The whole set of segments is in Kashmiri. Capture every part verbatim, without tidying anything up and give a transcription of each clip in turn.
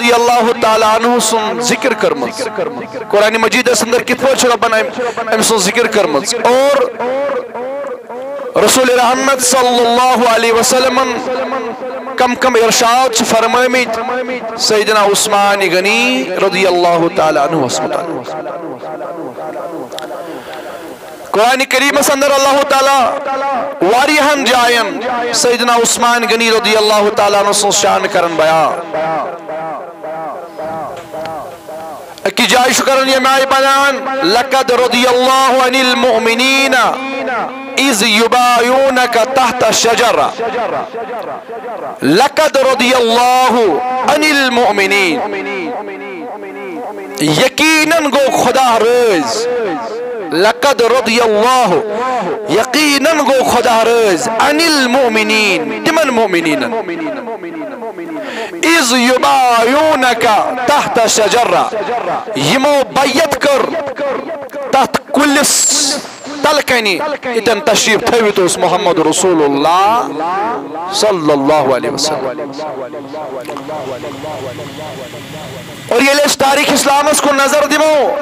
رضی اللہ تعالیٰ عنہ سُنٛد ذکر کٔرمٕژ۔ قرآن مجیدس اندر کِتھ پٲٹھۍ چھُ ربن أمۍ، أمۍ سٕنٛز ذکر کٔرمٕژ؟ اور رسول رحمت صلی اللہ علیہ وسلمن کم کم ارشاد چھِ فرمٲمٕتۍ سیدنا عثمان غنی رضی اللہ تعالیٰ عنہس متعلق؟ قرآن کریمس اندر اللہ تعالیٰ واریاہن جاین سیدنا عثمان غنی رضی اللہ تعالیٰ عنہ سٕنٛز شان کران بیان۔ أکِس جایہِ چھُ کران ییٚمہِ آیہِ بیان، "لقد رضی اللہ عن المؤمنین اذ یبایعونک تحت الشجرہ۔" لقد رضی اللہ عن المؤمنین، یقیناً گوٚو خدا رٲضۍ۔ لقد رضی اللہ، یقیناً گوٚو خدا رٲضۍ، عن المؤمنین، تِمن مؤمنینن۔ اذ یبایعونک تحت شجرہ، یِمو بیعت کٔر تتھ کُلِس تل کنہِ، یتن تشریف تھٲوِتھ اوس محمد رسول اللہ صلی اللہ علیہ وسلم۔ اور ییٚلہِ أسۍ تاریخ اسلامس کُن نظر دِمو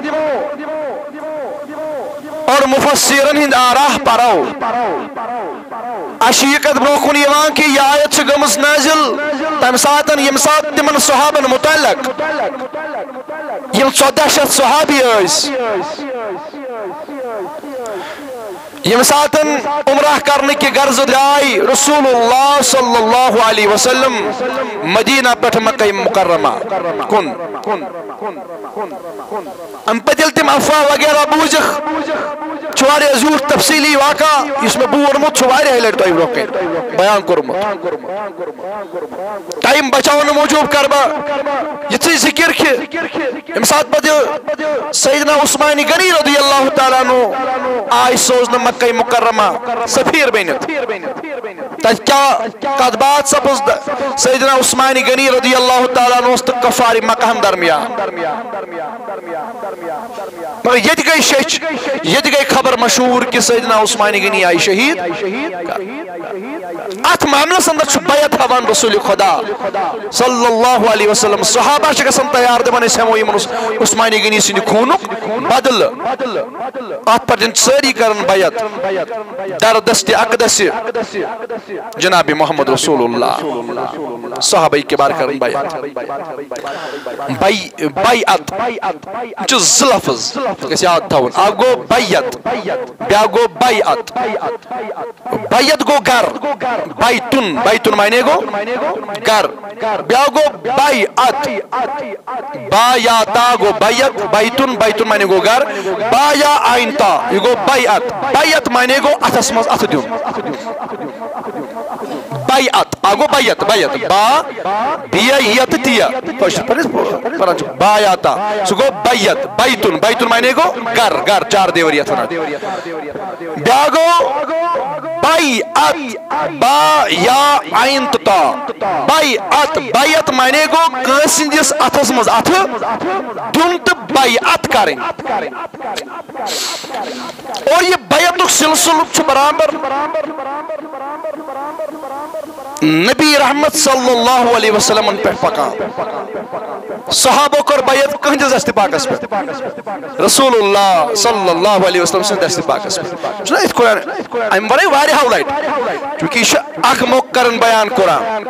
اور مفسرن ہند آراہ پرو، اسہِ چھِ یہِ کتھ برونٛہہ کُن یِوان کہِ یہِ آیت چھِ گٔمٕژ نازل تمہِ ساتن، ییٚمہِ ساتہٕ تِمن صحابن متعلق، یِم ژۄدہ شیٚتھ صحابی ٲسۍ، ییٚمہِ ساتن عمرہ کرنہٕ کہِ غرضہٕ درٛاے رسول اللہ صلی اللہ علیہ وسلم مدینہ پٮ۪ٹھ مکہ مکرمہ کُن۔ امہِ پتہٕ ییٚلہِ تِم افواہ وغیرہ بوٗزِکھ، چھُ واریاہ زیوٗٹھ تفصیٖلی واقعہ، یُس مےٚ بوٗرمُت چھُ واریاہ لٹہِ تۄہہِ برونٛہہ کنہِ بیان کوٚرمُت۔ ٹائم بچاونہٕ موٗجوٗب کرٕ بہٕ یِژٕے ذِکِر کہِ ییٚمہِ ساتہٕ پتہٕ سیدنا عثمان غنی رضی اللہ تعالیٰ عنہ آے سوزنہٕ مکہ مکرمہ سفیر بٔنِتھ۔ تتہِ کیٛاہ کتھ باتھ سپٕز سیدنا عثمان غنی رضی اللہ تعالیٰ عنہ تہٕ کفار مکہ ہن درمیان؟ مگر ییٚتہِ گٔے شیٚچھ، ییٚتہِ گٔے خبر مشہوٗر کہِ سیدنا عثمان غنی آیہِ شہیٖد۔ اتھ معاملس اندر چھُ بیعت ہاوان رسول خدا صلی اللہ علیہ وسلم۔ صحابہ چھِ گژھان تیار، دپان، "أسۍ ہٮ۪مو یِمن عث-، عثمان غنی سٕنٛدِ خوٗنُک بدلہٕ۔" اتھ پٮ۪ٹھ چھِ سٲری کران بیعت۔ در دست اقدس جناب محمد رسول اللہ، صحابہ کبار کران بیعت۔ بی-، بیعت۔ یِم چھِ زٕ لفظ، گژھِ یاد تھاوُن۔ اکھ گوٚو بیعت، بیٛاکھ گوٚو بیعت۔ بیعت گوٚو گھر، بیتُن، بیتُن معنی گوٚو گھر۔ بیٛاکھ گوٚو بیعت، با یا تا گوٚو بیعت، بیتُن، بیتُن معنی گوٚو گھر۔ با یا عین تا، یہِ گوٚو بیعت۔ بیعت معنی گوٚو اتھس منٛز اتھٕ دیُن۔ بیعت، اکھ گوٚو بیعت، بیعت، با، بیا، یت، تیا۔ کٲشِر پٲٹھۍ أسۍ پران چھِ، با یا تا۔ سُہ گوٚو بیعت، بیتُن، بیتُن معنی گوٚو گھر، گھر، چار دیوٲری یتھ ونان۔ بیٛاکھ گوٚو بیعت، با یا عین تہٕ تا۔ بیعت، بیعت معنی گوٚو کٲنٛسہِ ہٕنٛدِس اتھس منٛز اتھٕ دیُن تہٕ بیعت کرٕنۍ۔ اور یہِ بیعتُک سلسلہٕ چھُ برابر نبی رحمت صلی اللہ علیہ وسلمن پٮ۪ٹھ پکان۔ صحابو کٔر بیعت کٕہٕنٛدِس دستِ پاکس پٮ۪ٹھ؟ رسول اللہ صلی اللہ علیہ وسلم سٕنٛدِ دستِ پاکس پٮ۪ٹھ۔ چھُنہ یِتھ کٔنۍ امہِ ورٲے واریاہو لٹہِ، چونکہ یہِ چھُ اکھ موقع کران بیان قرآن۔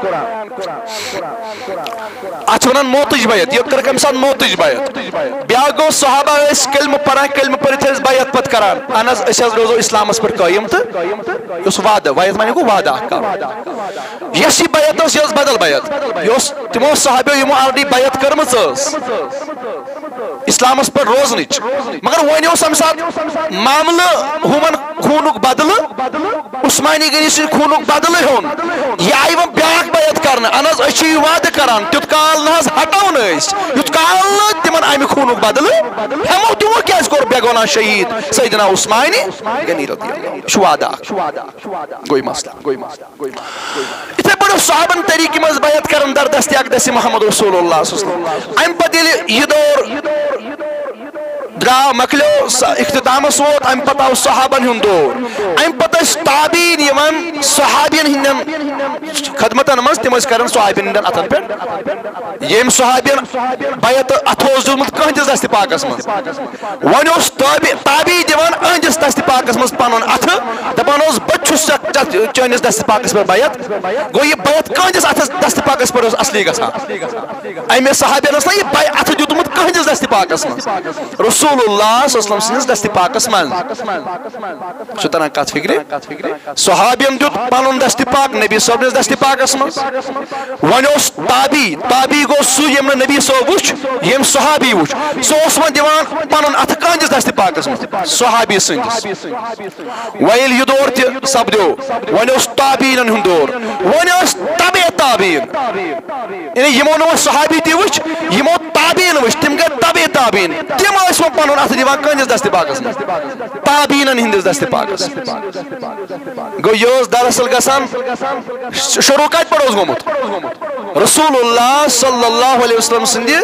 اتھ چھِ ونان موتٕچ بیعت، یہِ کٔرٕکھ امہِ ساتہٕ موتٕچ بیعت۔ بیٛاکھ گوٚو، صحابہ ٲسۍ کلمہٕ پران، کلمہٕ پٔرِتھ ٲسۍ بیعت پتہٕ کران، اہن حظ، أسۍ حظ روزو اسلامس پٮ۪ٹھ قٲیِم۔ تہٕ یہِ اوس وعدٕ، بیعت معنی گوٚو وعدٕ اکھ کرُن۔ یۄس یہِ بیعت ٲس، یہِ ٲس بدل بیعت۔ یہِ اوس تِمو صحابیو یِمو already بیعت کٔرمٕژ ٲس اسلامس پٮ۪ٹھ روزنٕچ، مگر وۄنۍ اوس امہِ ساتہٕ معاملہٕ ہُمن خوٗنُک بدلہٕ، عثمانی غنی سٕنٛدِ خوٗنُک بدلہٕ ہیوٚن۔ یہِ آیہِ وۄنۍ بیٛاکھ بیعت کرنہٕ، اہن حظ، أسۍ چھِ یہِ وعدٕ کران، تیُتھ کال نہ حظ ہٹو نہٕ أسۍ، یُتھ کال نہٕ تِمن امہِ خوٗنُک بدلہٕ ہٮ۪مو۔ تِمو کیٛازِ کوٚر بے گۄناہ شہیٖد سیدنا عثمانی غنی رضی اللہ عنہ؟ یہِ چھُ وعدٕ اکھ۔ گوٚو یہِ مسلہٕ۔ یِتھے پٲٹھۍ اوس صحابن طریٖقہٕ منٛز بیعت کران در دستِ اقدس محمد رسول اللہ صلی اللہ علیہ وسلم۔ امہِ پتہٕ ییٚلہِ یہِ دور درٛاو، مۄکلیو، س-، اختتامس ووت، امہِ پتہٕ آو صحابن ہُنٛد دور۔ امہِ پتہٕ ٲسۍ تابعین یِوان صحابین ہٕنٛدٮ۪ن خدمتن منٛز، تِم ٲسۍ کران صحابین ہٕنٛدٮ۪ن اتھن پٮ۪ٹھ۔ ییٚمۍ صحابین بیعت اتھٕ اوس دیُتمُت کٕہٕنٛدِس دستِ پاکس منٛز، وۄنۍ اوس تابع، تابعی دِوان أہٕنٛدِس دستِ پاکس منٛز پنُن اتھٕ، دپان اوس، "بہٕ تہِ چھُس ژےٚ، ژےٚ، چٲنِس دستِ پاکس پٮ۪ٹھ بیعت۔" گوٚو، یہِ بیعت کٕہٕنٛدِس اتھس، دستِ پاکس پٮ۪ٹھ اوس اصلی گژھان۔ أمِس صحابین اوس نہ یہِ بے-، اتھٕ دیُتمُت کٕہٕنٛدِس دستِ پاکس منٛز، رسول اللہ صلی اللہ علیہ وسلم سٕنٛدِس دستِ پاکس منٛز۔ چھُ تران کتھ فکرِ؟ صحابین دیُت پنُن دستِ پاک نبی صٲبنِس دستِ پاکس منٛز۔ وۄنۍ اوس تابعی، تابعی گوٚو سُہ ییٚمۍ نہٕ نبی صٲب وُچھ، ییٚمۍ صحابی وُچھ۔ سُہ اوس وۄنۍ دِوان پنُن اتھٕ کٕہٕنٛدِس دستِ پاکس منٛز؟ صحابی سٕنٛدِس۔ وۄنۍ ییٚلہِ یہِ دور تہِ سپدیو، وۄنۍ اوس تابعیٖنن ہُنٛد دور، وۄنۍ ٲسۍ تبع تابعیٖن۔ یعنی یِمو نہٕ وۄنۍ صحابی تہِ وٕچھ، یِمو تابعیٖن وٕچھ، تِم گٔے تبع تابعیٖن۔ تِم ٲسۍ وۄنۍ پنُن اتھٕ دِوان کٕہٕنٛدِس دستِ پاکس منٛز؟ تابعیٖنن ہٕنٛدِس دستِ پاکس۔ گوٚو، یہِ اوس دراصل گژھان، شروع کتہِ پٮ۪ٹھ اوس گوٚمُت؟ رسول اللہ صلی اللہ علیہ وسلم سٕنٛدِ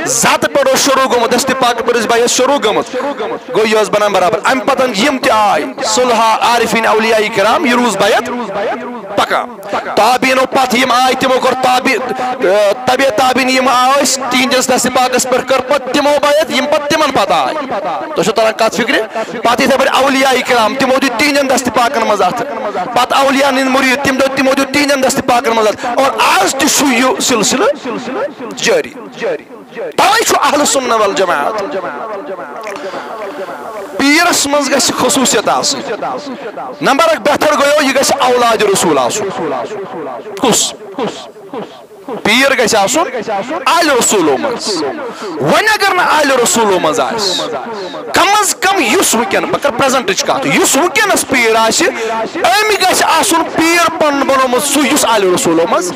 ذاتہٕ پٮ۪ٹھ اوس شروع گوٚمُت، دستِ پاکہٕ پٮ۪ٹھ ٲس بیعت شروع گٔمٕژ۔ گوٚو، یہِ ٲس بنان برابر۔ امہِ پتہٕ یِم تہِ آے، صلحاء، عارفین، اولیاء کرام، یہِ روٗز بیعت پکان۔ تابعیٖنو پتہٕ یِم آے، تِمو کوٚر تابع، تبع تابعیٖن یِم ٲسۍ، تِہنٛدِس دستِ پاکس پٮ۪ٹھ کٔر پتہٕ تِمو بیعت، یِم پتہٕ تِمن پتہٕ آے۔ تۄہہِ چھو تران کتھ فکرِ؟ پتہٕ یِتھے پٲٹھۍ اولیاء کرام، تِمو دیُت تِہنٛدٮ۪ن دستِ پاکن منٛز اتھٕ۔ پتہٕ اولیاء ہٕنٛدۍ مُریٖد، تِم دیُت، تِمو دیُت تِہنٛدٮ۪ن دستِ پاکن منٛز اتھٕ۔ اور آز تہِ چھُ یہِ سلسلہٕ جٲری۔ توے چھُ اہل سنہ والجماعت پیرس منٛز گژھِ خصوصیت آسٕنۍ۔ نمبر اکھ، بہتر گوٚو یہِ گژھِ اولاد رسول آسُن۔ کُس؟ پیر گژھِ آسُن آلِ رسولو منٛز۔ وۄنۍ اگر نہٕ آلِ رسولو منٛز آسہِ، کم از کم یُس وٕنکیٚن، بہٕ کرٕ پریزنٹٕچ کتھ، یُس وٕنکیٚنس پیر آسہِ، أمۍ گژھِ آسُن پیر پنُن بنومُت سُہ یُس آلِ رسولو منٛز۔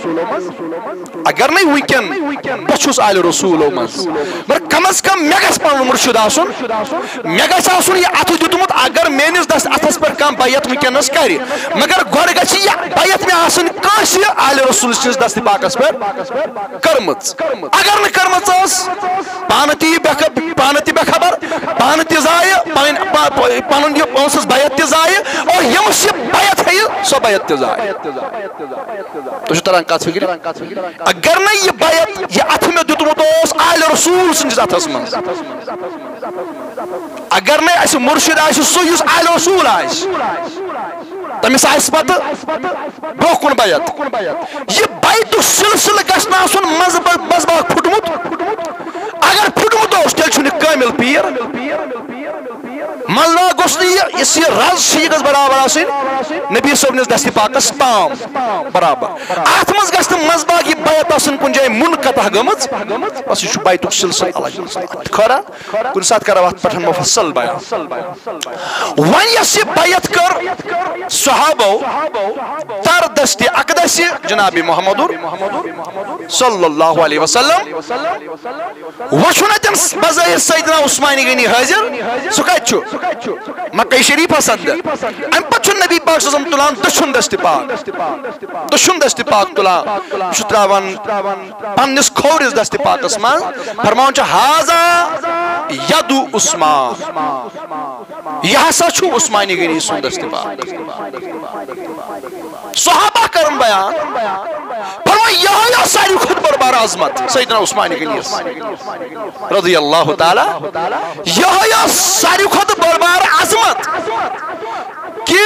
اگر نہٕ وٕنکیٚن بہٕ چھُس آلِ رسولو منٛز، مگر کم از کم مےٚ گژھِ پنُن مُرشِد آسُن، مےٚ گژھِ آسُن یہِ اتھٕ دیُتمُت، اگر میٲنِس دست اتھس پٮ۪ٹھ کانٛہہ بیعت وٕنکیٚنس کرِ، مگر گۄڈٕ گژھِ یہِ بیعت مےٚ آسٕنۍ کٲنٛسہِ آلِ رسول سٕنٛدِس دستِ پاکس پٮ۪ٹھ کٔرمٕژ۔ اگر نہٕ کٔرمٕژ ٲس، پانہٕ تہِ یہِ بے خ-، پانہٕ تہِ بے خبر، پانہٕ تہِ ضایع، پنٕنۍ، پا-، پنُن یہِ پونٛسس بیعت تہِ ضایع، اور ییٚمِس یہِ بیعت ہیٚیہِ، سۄ بیعت تہِ ضایع۔ تۄہہِ چھُ تران کتھ فکرِ؟ اگر نہٕ یہِ بیعت، یہِ اتھٕ مےٚ دیُتمُت اوس آلِ رسول سٕنٛدِس اتھس منٛز، اگر نہٕ اسہِ مُرشِد آسہِ سُہ یُس آلِ رسول آسہِ، تٔمِس آسہِ پتہٕ برونٛہہ کُن بیعت۔ یہِ بیعتُک سلسلہٕ گژھِ نہٕ آسُن منٛزٕ با-، منٛزٕ باگ پھُٹمُت۔ اگر پھُٹمُت اوس، تیٚلہِ چھُنہٕ کٲمِل پیر۔ منٛزٕ باگ گوٚژھ نہٕ یہِ، یُس یہِ رز چھِ، یہِ گٔژھ برابر آسٕنۍ نبی صٲبنِس دستِ پاکس تام برابر۔ اتھ منٛز گژھِ نہٕ منٛزٕ باگ یہِ بیعت آسٕنۍ کُنہِ جایہِ منقطع گٔمٕژ۔ بس، یہِ چھُ بیعتُک سلسلہٕ الگ مسلہٕ۔ خٲرا، کُنہِ ساتہٕ کرو اتھ پٮ۪ٹھ مفصل بیان۔ وۄنۍ یۄس یہِ بیعت کٔر صحابو در دستِ اقدس جناب محمد صلی اللہ علیہ وسلم، وۄنۍ چھُنہ تٔمۍ بظٲہر سیدنا عثمان غنی حٲضِر، سُہ کتہِ چھُ؟ مکہ شریفس اندر۔ امہِ پتہٕ چھُ نبی پاک صلی اللہ علیہ وسلم تُلان دٔچھُن دستِ پاک، دٔچھُن دستِ پاک تُلان، یہِ چھُ تراوان پننِس کھوورِس دستِ پاکس منٛز، فرماوان چھُ، "ھذا ید عثمان"، یہِ ہسا چھُ عثمان غنی سُنٛد دستِ پاک۔ صحابہ کرن بیان، فرماوان، یِہوٚے ٲس ساروی کھۄتہٕ بٔڑ بار عظمت سیدنا عثمان غنیس رضی اللہ تعالیٰ، یِہوٚے ٲس ساروی کھۄتہٕ بٔڑ بار عظمت۔ کہ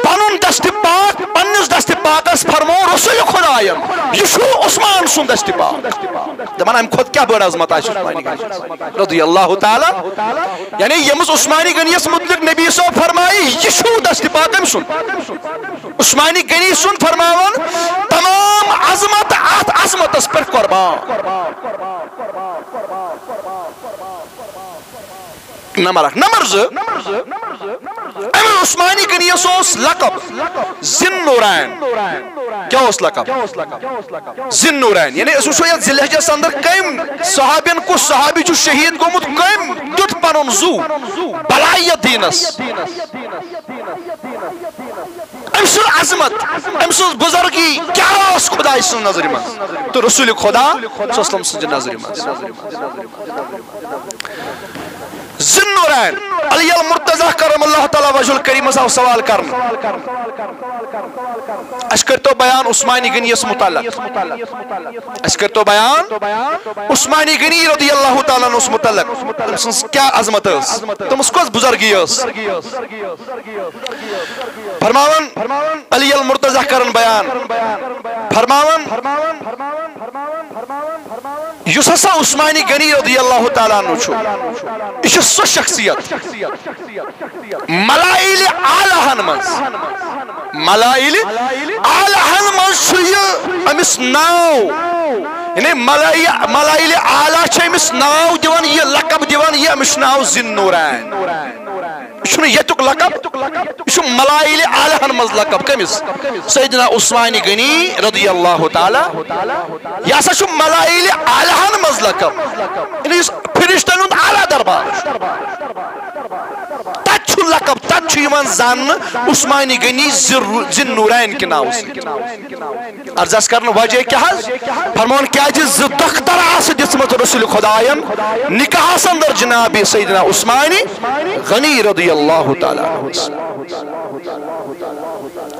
پنُن دستِ پاک، پننِس دستِ پاکس فرموو رسول خداین، یہِ چھُ عثمان سُنٛد دستِ پاک۔ دپان، امہِ کھۄتہٕ کیٛاہ بٔڑ عظمت آسہِ عثمان غنی رضی اللہ تعالیٰ؟ یعنی ییٚمِس عثمان غنیس متعلق نبی صٲب فرمایہِ، یہِ چھُ دستِ پاک أمۍ سُنٛد۔ عثمان غنی سُنٛد فرماوان، تمام عظمت اتھ عظمتس پٮ۪ٹھ قربان۔ نمبر اکھ۔ نمبر زٕ، أمِس عثمان غنیس اوس لقب ذی النورین۔ کیٛاہ اوس لقب؟ ذی النورین۔ یعنی أسۍ وٕچھو یتھ ذی الحجس اندر کٔمۍ صحابین، کُس صحابی چھُ شہید گوٚمُت، کٔمۍ دیُت پنُن زُو بلایت دینس۔ أمۍ سٕنٛز عظمت، أمۍ سٕنٛز بزرگی کیٛاہ ٲس خدایہِ سٕنٛز نظرِ منٛز تہٕ رسول خدا صلی اللہ علیہ وسلم سٕنٛزِ نظرِ منٛز؟ ذی النورین، علی المرتضی مرتضیٰ کرم اللہ تعالیٰ وجہ الکریمس آو سوال کرنہٕ، اسہِ کٔرتو بیان عثمانِ غنیس متعلق، اسہِ کٔرتو بیان عثمانِ غنی رضی اللہ تعالیٰ عنہس متعلق، تٔمۍ سٕنٛز کیٛاہ عظمت ٲس، تٔمِس کۄس بُزرگی ٲس۔ فرماوان علی المرتضیٰ کرن بیان، فرماوان یُس ہسا عثمانِ غنی رضی اللہ تعالیٰ عنہ چھُ، یہِ چھُ سُہ شخصیت ملائل اعلیٰ ہن منٛز، ملائل اعلیٰ ہن منٛز چھُ یہِ أمِس ناو، یعنی ملائل، ملائل اعلیٰ چھِ أمِس ناو دِوان، یہِ لقب دِوان، یہِ أمِس چھُ ناو ذی النورین۔ یہِ چھُنہٕ ییٚتیُک لقب، یہِ چھُ ملائل اعلیٰ ہن منٛز لقب۔ کٔمِس؟ سیدنا عثمانِ غنی رضی اللہ تعالیٰ۔ یہِ ہسا چھُ ملائل اعلیٰ ہن منٛز لقب، یعنی یُس فرشتن ہُنٛد اعلیٰ دربار چھُ۔ تتہِ چھُ لقب، تتہِ چھُ یِوان زاننہٕ عثمانِ غنی ذی الر-، ذی النورین کہِ ناوٕ سۭتۍ۔ عرض آسہِ کرنہٕ وجہ کیٛاہ حظ؟ فرماوان کیٛازِ زٕ دختر آسہٕ دِژمٕژ رسول خداین نکاحس اندر جناب سیدنا عثمانِ غنی رضی اللہ تعالیٰ عنہ۔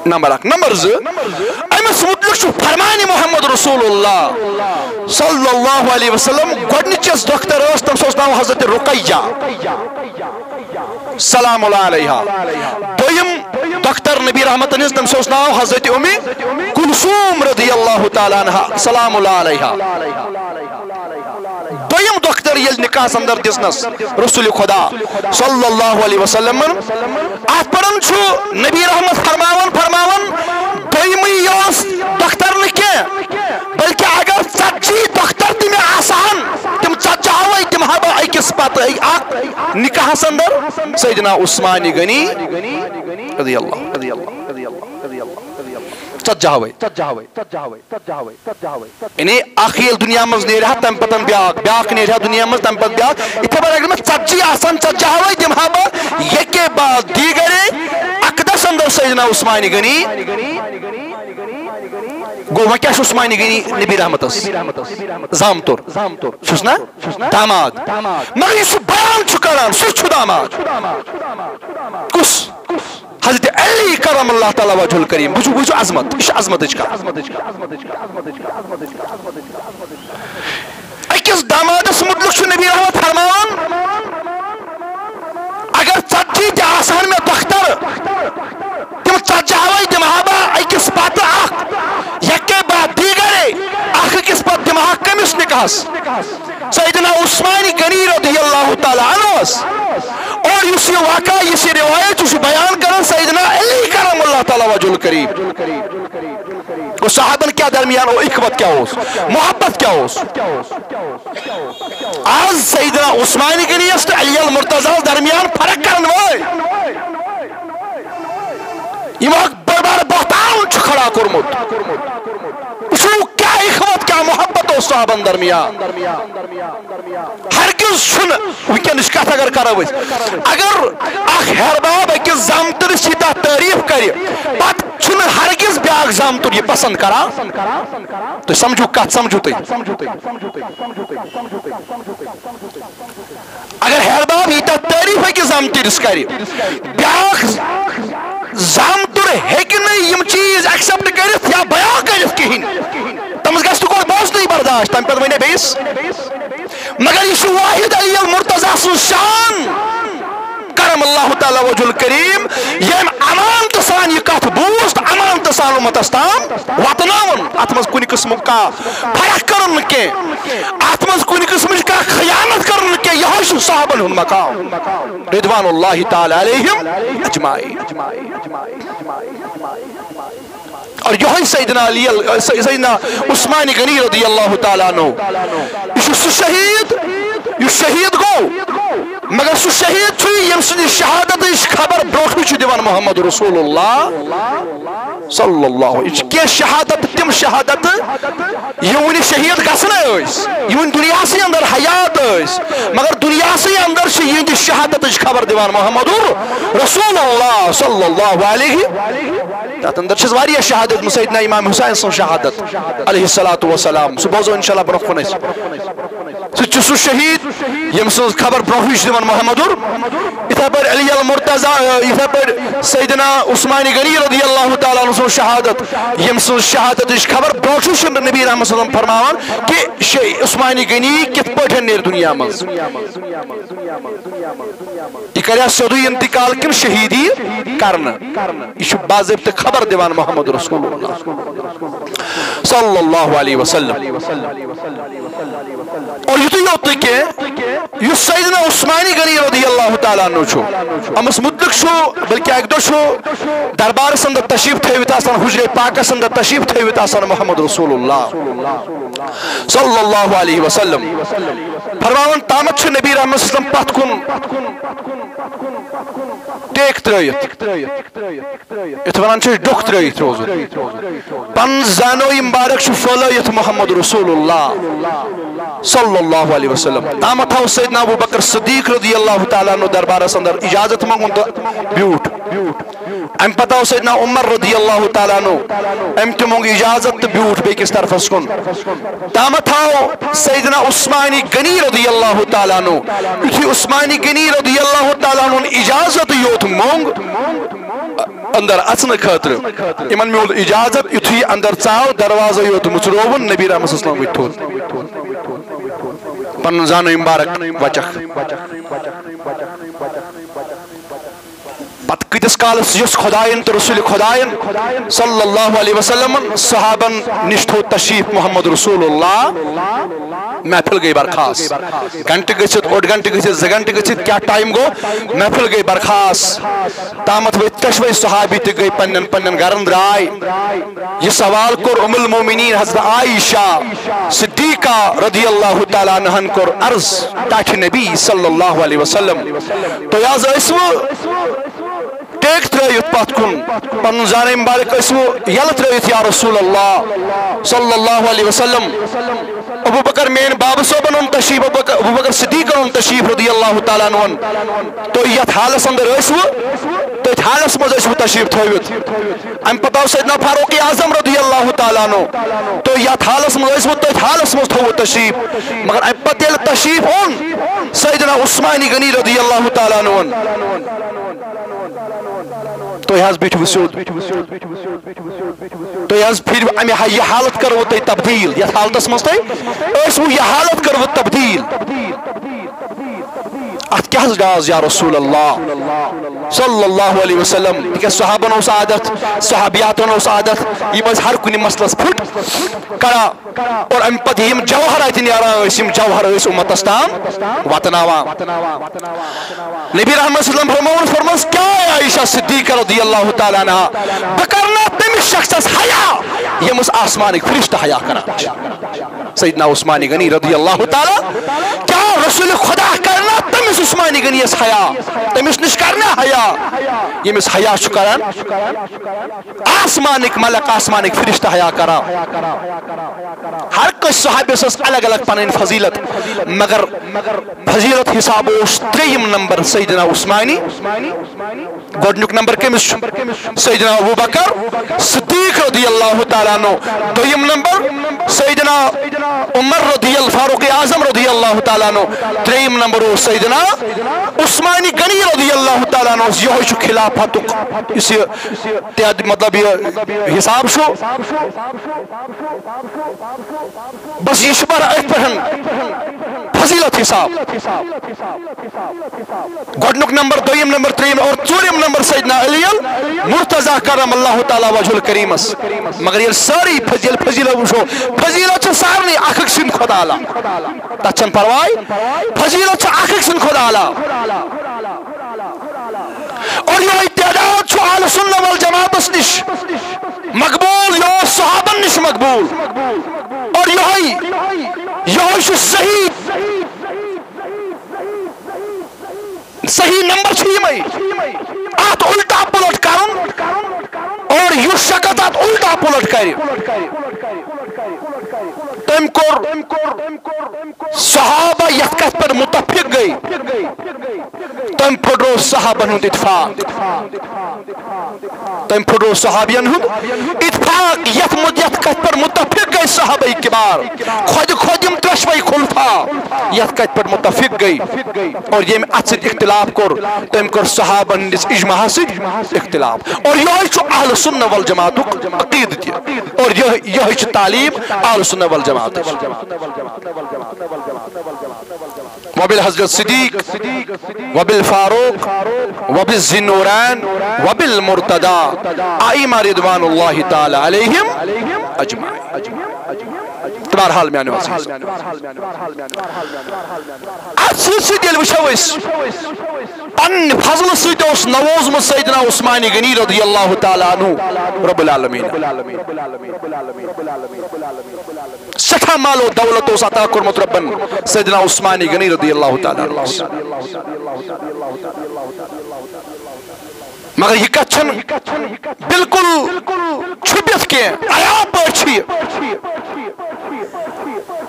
نمبر اکھ۔ نمبر زٕ، أمِس مُتعلِق چھُ فرمانِ محمد رسول اللہ صلی اللہ علیہ وسلم، گۄڈٕنِچ یۄس دختر ٲس، تٔمِس اوس ناو حضرت رقیہ، سلام اللہ علیہا۔ دوٚیِم دختر نبی رحمتن ہٕنٛز، تٔمِس اوس ناو حضرت اُمِ کلثوم رضی اللہ تعالیٰ عنہا، سلام اللہ علیہا۔ دوٚیِم دۄختر ییٚلہِ نکاحس اندر دِژنس رسول خدا صلی اللہ علیہ وسلمن، اتھ پٮ۪ٹھ چھُ نبی رحمت فرماوان، فرماوان، دوٚیمٕے یوت دۄختر نہٕ کینٛہہ، بلکہ اگر ژتجی دۄختر تہِ مےٚ آسہٕ ہن، تِم ژتجی ہاوے دِمہٕ ہا بہٕ أکِس پتہٕ اکھ نکاحس اندر سیدنا عثمانِ غنی رضی اللہ، ژتجی ہاوے۔ یعنی اکھ ییٚلہِ دُنیا منٛز نیرِ ہا، تَمہِ پَتہٕ بیٛاکھ، بیٛاکھ نیرِ ہا دُنیا منٛز، تَمہِ پَتہٕ بیٛاکھ۔ یِتھَے پٲٹھۍ اگر مےٚ ژَتجی آسَن، ژَتجی ہاوَے دِمہٕ ہا بہٕ ییٚکے بعد دیٖگرے اَقدَس اندر سیدنا عثمانِ غنی گوٚو۔ وۄنۍ کیٛاہ چھُ عثمانِ غنی نبی رحمتَس زامتُر؟ چھُس نا؟ داماد۔ مگر یُس سُہ بیان چھُ کران، سُہ چھُ داماد۔ کُس؟ حضرت علی کرم اللہ تعالیٰ وجہ الکریم۔ وٕچھِو، وٕچھِو عظمت، یہِ چھِ عظمتٕچ کتھ۔ أکِس دامادس مُتعلق چھُ نبی رحمت فرماوان، اگر ژتجی تہِ آسہٕ ہن مےٚ دۄختر، تِم ژتجی ہاوے دِمہٕ ہا بہٕ أکِس پتہٕ اکھ، یکے بعد دیگرے، اکھ أکِس پتہٕ دِمہٕ ہا کٔمِس نکاحس؟ سیدنا عثمان غنی رضی اللہ تعالیٰ عنہس۔ اور یُس یہِ واقعہ، یُس یہِ روایت چھُ، چھُ بیان کران سیدنا علی کرم اللہ تعالیٰ وجہ الکریم۔ گوٚو صحابن کیٛاہ درمیان اوس، اخوت کیٛاہ اوس، محبت کیٛاہ اوس؟ آز سیدنا عثمان غنیس تہٕ علی المرتضیٰ ہس درمیان فرق کرن وٲلۍ یِمو اکھ بٔڑ بار بہتان چھُ کھڑا کوٚرمُت۔ وٕچھِو کیٛاہ اخوت، کیٛاہ محبت اوس صحابن درمیان۔ ہرگز چھُنہٕ، وٕنکیٚنٕچ کتھ اگر کرو أسۍ، اگر اکھ ہیہر باب أکِس زامتٕرِس ییٖتیٛاہ تعریف کرِ، پتہٕ چھُنہٕ ہرگز بیٛاکھ زامتُر یہِ پسند کران۔ تُہۍ سمجھِو کتھ، سمجھِو تُہۍ۔ اگر ہیہر باب ییٖتیٛاہ تعریف أکِس زامتٕرِس کرِ، بیٛاکھ زامتُر ہیٚکہِ نہٕ یِم چیٖز accept کٔرِتھ یا بیان کٔرِتھ کِہیٖنۍ۔ تٔمِس گژھِ نہٕ گۄڈٕ بوزنُے برداشت، تَمہِ پَتہٕ وَنہِ بیٚیِس۔ مگر یہِ چھُ واحد علی المرتضیٰ سٕنٛز شان۔ کرم اللہ تعالیٰ وجہ الکریم، ییٚمۍ امانتہٕ سان یہِ کتھ بوٗز تہٕ امانتہٕ سان اُمتس تام واتناوُن۔ اتھ منٛز کُنہِ قٕسمُک کانٛہہ فرق کرُن نہٕ کینٛہہ، اتھ منٛز کُنہِ قٕسمٕچ کانٛہہ خیانت کرُن نہٕ کینٛہہ، یِہوٚے چھُ صحابن ہُنٛد مقام رضوان اللہ تعالیٰ علیہم اجمعین۔ اور یِہوٚے سیدنا علی ال-، سیدنا عثمان غنی رضی اللہ تعالیٰ عنہ، یہِ چھُ سُہ شہیٖد یُس شہیٖد گوٚو، مگر سُہ شہیٖد چھُ ییٚمہِ سٕنٛدِ شہادتٕچ خبر برونٛٹھٕے چھُ دِوان محمد رسول اللہ صلی اللہ۔ یہِ چھِ کینٛہہ شہادت، تِم شہادت یِم وٕنہِ شہیٖد گژھنَے ٲسۍ، یِم وٕنہِ دُنیاہسٕے اندر حیات ٲسۍ، مگر دُنیاہسٕے اندر چھِ یِہنٛدِ شہادتٕچ خبر دِوان محمد رسول اللہ صلی اللہ علیہ۔ تَتھ اندر چھِس واریاہ شہادت، سیدنا امام حسین سٕنٛز شہادت علیہ الصلوۃ والسلام، سُہ بوزو انشاءاللہ برونٛہہ کُن أسۍ۔ سُہ تہِ چھُ سُہ شہیٖد ییٚمہِ سٕنٛز خبر ہُہ چھُ دِوان محمد ار۔ یِتھے پٲٹھۍ علی المرتضی، یِتھے پٲٹھۍ سیدنا عثمان غنی رضی اللہ تعالیٰ عنہ سٕنٛز شہادت، ییٚمہِ سٕنٛز شہادتٕچ خبر برونٛٹھٕے چھُنہٕ نبی رحمت صلی اللہ علیہ وسلم فرماوان کہِ شے-، عثمان غنی کِتھ پٲٹھۍ نیرِ دُنیا منٛز۔ یہِ کرِ سیوٚدُے انتقال کِنہٕ شہیٖدی کرنہٕ؟ یہِ چھُ باضٲبطہٕ خبر دِوان محمد رسول اللہ صلی اللہ علیہ وسلم۔ اور یُتُے یوت نہٕ کینٛہہ، یُس سیدنا عثمان غنی رضی اللہ تعالیٰ عنہ چھُ، أمِس مُتعلِق چھُ، بلکہِ اَکہِ دۄہ چھُ دربارس اندر تشریف تھٲوِتھ آسان، حجرے پاکس اندر تشریف تھٲوِتھ آسان محمد رسول اللہ صلی اللہ علیہ وسلم۔ فرماوان، تامتھ چھُ نبی رحمت صلی اللہ علیہ وسلم پتھ کُن ٹیک ترٲوِتھ۔ یتھ ونان چھِ أسۍ ڈۄکھ ترٲوِتھ روزُن۔ پنُن زانوے مبارک چھُ پھٲلٲوِتھ محمد رسول اللہ صلی اللہ علیہ وسلم۔ تامتھ آو سیدنا ابو بکر صدیق رضی اللہ تعالیٰ عنہ دربارس اندر اجازت منگُن تہٕ بیوٗٹھ۔ امہِ پتہٕ آو سیدنا عمر رضی اللہ تعالیٰ عنہ، أمۍ تہِ منگ اجازت تہٕ بیوٗٹھ بیٚکِس طرفس کُن۔ تامتھ آو سیدنا عثمان غنی رضی اللہ تعالیٰ عنہ۔ یُتھُے عثمان غنی رضی اللہ تعالیٰ عنہ اجازت یوت منگ، اندر اژنہٕ خٲطرٕ۔ یِمن میول اجازت، یُتھُے اندر ژاو، دروازٕ یوت مُژرووُن، نبی رحمت صلی اللہ علیہ وسلم ؤتھۍ تھوٚد۔ پنُن زانو مبارک وچکھ۔ پتہٕ کۭتِس کالس یُس خداین تہٕ رسول خداین صلی اللہ علیہ وسلم صحابن نِش تھوٚد تشریف محمد رسول اللہ، محفل گٔے برخاست۔ گھنٹہٕ گٔژھِتھ، اوٚڑ گھنٹہٕ گٔژھِتھ، زٕ گھنٹہٕ گٔژھِتھ، کیٛاہ ٹائم گوٚو؟ محفل گٔے برخاست۔ تامتھ ؤتھۍ دۄشوے صحابی تہٕ گٔے پننٮ۪ن پننٮ۪ن گرن درٛاے۔ یہِ سوال کوٚر ام المومنین حضرت عائشہ صدیقہ رضی اللہ تعالیٰ عنہن کوٚر عرض ٹاٹھہِ نبی صلی اللہ علیہ وسلم۔ تُہۍ حظ ٲسوٕ ٹیک ترٲوِتھ پتھ کُن، پنُن زانہٕ مبارک ٲسوٕ یلہٕ ترٲوِتھ یا رسول اللہ صلی اللہ علیہ وسلم؟ ابو بکر میٲنۍ بابہٕ صٲبن اوٚن تشریف، ابو بکر، ابو بکر صدیقن اوٚن تشریف رضی اللہ تعالیٰ عنہ۔ تُہۍ یتھ حالس اندر ٲسوٕ، تٔتھۍ حالس منٛز ٲسوٕ تشریف تھٲوِتھ۔ امہِ پتہٕ آو سیدنا فاروق اعظم رضی اللہ تعالیٰ عنہ۔ تُہۍ یتھ حالس منٛز ٲسوٕ، تٔتھۍ حالس منٛز تھوٚوٕ تشریف۔ مگر امہِ پتہٕ ییٚلہِ تشریف اوٚن سیدنا عثمان غنی رضی اللہ تعالیٰ عنہ، تُہۍ حظ بیٖٹھِو سیوٚد۔ تُہۍ حظ پھِرِو امہِ ہا-، یہِ حالت کٔروٕ تۄہہِ تبدیٖل، یتھ حالتس منٛز تۄہہِ ٲسوٕ، یہِ حالت کٔروٕ تبدیٖل۔ اتھ کیٛاہ حظ راز یا رسول اللہ صلی اللہ علیہ وسلم؟ تِکیٛازِ صحابن اوس عادت، صحابیاتن اوس عادت، یِم ٲسۍ ہر کُنہِ مسلس پھُٹ کران۔ اور امہِ پتہٕ یِم جوہر اتہِ نیران ٲسۍ، یِم جوہر ٲسۍ امتس تام واتناوان۔ نبی رحمت صلی اللہ علیہ وسلم فرمووُن، فرمٲوُس، کیٛاہ عائشہ صدیقہ رضی اللہ تعالیٰ عنہا، بہٕ کرنا تٔمِس شخصس حیا، ییٚمِس آسمانٕکۍ فرشتہٕ حیا کران چھِ؟ سیدنا عثمان غنی رضی اللہ تعالیٰ، کیٛاہ رسول خدا کرنا تٔمِس عثمان غنیس حیا؟ تٔمِس نِش کرنا حیا، ییٚمِس حیا چھُ کران آسمانٕکۍ ملک، آسمانٕکۍ فرشتہٕ حیا کران۔ ہر کٲنٛسہِ صحابیس ٲس الگ الگ پنٕنۍ فضیلت، مگر فضیلت حساب اوس ترٛیٚیِم نمبر سیدنا عثمانی۔ گۄڈٕنیُک نمبر کٔمِس چھُ؟ سیدنا ابو بکر صدیق رضی اللہ تعالیٰ عنہ۔ دوٚیِم نمبر سیدنا عمر رضی ال-، فاروق اعظم رضی اللہ تعالیٰ عنہ۔ ترٛیٚیِم نمبر اوس سیدنا عثمانی غنی رضی اللہ تعالیٰ عنہ۔ یِہوٚے چھُ خلافتُک یُس یہِ تعداد، مطلب، یہِ حساب چھُ۔ بس یہِ چھُ بہرحال أتھۍ پٮ۪ٹھ فضیلت حساب۔ گۄڈٕنیُک نمبر، دوٚیِم نمبر، ترٛیٚیِم اور ژوٗرِم نمبر سیدنا علی المرتضی کرم اللہ تعالیٰ وجہ الکریمس۔ مگر ییٚلہِ سٲری فضیل-، فضیلت وٕچھو، فضیلت چھِ سارنٕے اکھ أکۍ سٕنٛدِ کھۄتہٕ اعلیٰ۔ تتھ چھنہٕ پرواے، فضیلت چھِ اکھ أکۍ سٕنٛدِ کھۄتہٕ اعلیٰ۔ اور یِہوٚے تعداد چھُ اہل سنہ والجماعتس نِش مقبول، یہِ اوس صحابن نِش مقبول۔ اور یِہوٚے، یِہوٚے چھُ صحیح، صحیح نمبر چھُ یِمے۔ اتھ الٹا پلٹ کرُن اور یُس شخص اتھ الٹا پلٹ کرِ، تٔمۍ کوٚر صحابہ یتھ کتھ پٮ۪ٹھ متفق گٔے، تٔمۍ پھُٹرو صحابن ہُنٛد اتفاق۔ تٔمۍ پھُٹرو صحابین ہُنٛد اتفاق، یتھ مت-، یتھ کتھ پٮ۪ٹھ متفق گٔے صحابہ کبار۔ خۄدِ خۄد یِم ترٛٮ۪شوَے خلفا یتھ کتھ پٮ۪ٹھ متفق گٔے۔ اور ییٚمۍ اتھ سۭتۍ اختلاف کوٚر، تٔمۍ کوٚر صحابن ہٕنٛدِس اجماعس سۭتۍ اختلاف۔ اور یہوے چھُ اہل سنہ والجماعتُک عقیدٕ تہِ۔ اور یہوے، یہوے چھُ تعلیٖم اہل سنہ والجماعتٕچ۔ وبالحضرت صدیق، وبالفاروق، وبالذی النورین، وبالمرتضی، ائمہ رضوان اللہ تعالی علیہم اجمعین۔ تہٕ بہرحال میانیو عزیز، اتھ سۭتۍ سۭتۍ ییٚلہِ وٕچھو أسۍ، پننہِ فضلہٕ سۭتۍ اوس نووزمُت سیدنا عثمان غنی رضی اللہ تعالی عنہ رب العالمین۔ سٮ۪ٹھاہ مال و دولت اوس عطا کوٚرمُت رۄبن سیدنا عثمان غنی رضی اللہ تعالیٰ عنہ۔ مگر یہِ کتھ چھنہٕ بالکل چھُپِتھ کینٛہہ، عیاں پٲٹھۍ چھِ یہِ۔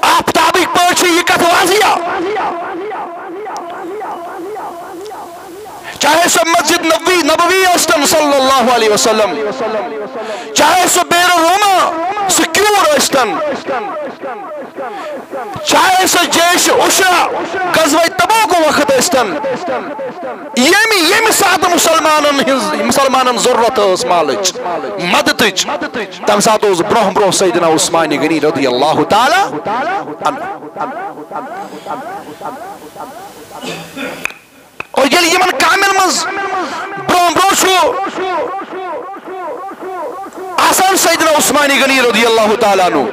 آفتابٕکۍ پٲٹھۍ چھِ یہِ کتھ واضح۔ چاہے سۄ مسجد نبوی، نبوی ٲسۍتن صلی اللہ علیہ وسلم، چاہے سۄ بئر روما، سۄ کیوٗر ٲسۍتن، چاہے سۄ جیش عسرا، غزوہ تبوک وقت ٲسۍتن، ییٚمہِ، ییٚمہِ ساتہٕ مسلمانن ہٕنٛز، مسلمانن ضروٗرت ٲس مالٕچ، مدتٕچ، تمہِ ساتہٕ اوس برونٛہہ برونٛہہ سیدنا عثمان غنی رضی اللہ تعالیٰ عنہ۔ اور ییٚلہِ یِمن کامٮ۪ن منٛز برونٛہہ برونٛہہ چھُ آسان سیدنا عثمان غنی رضی اللہ تعالیٰ عنہ،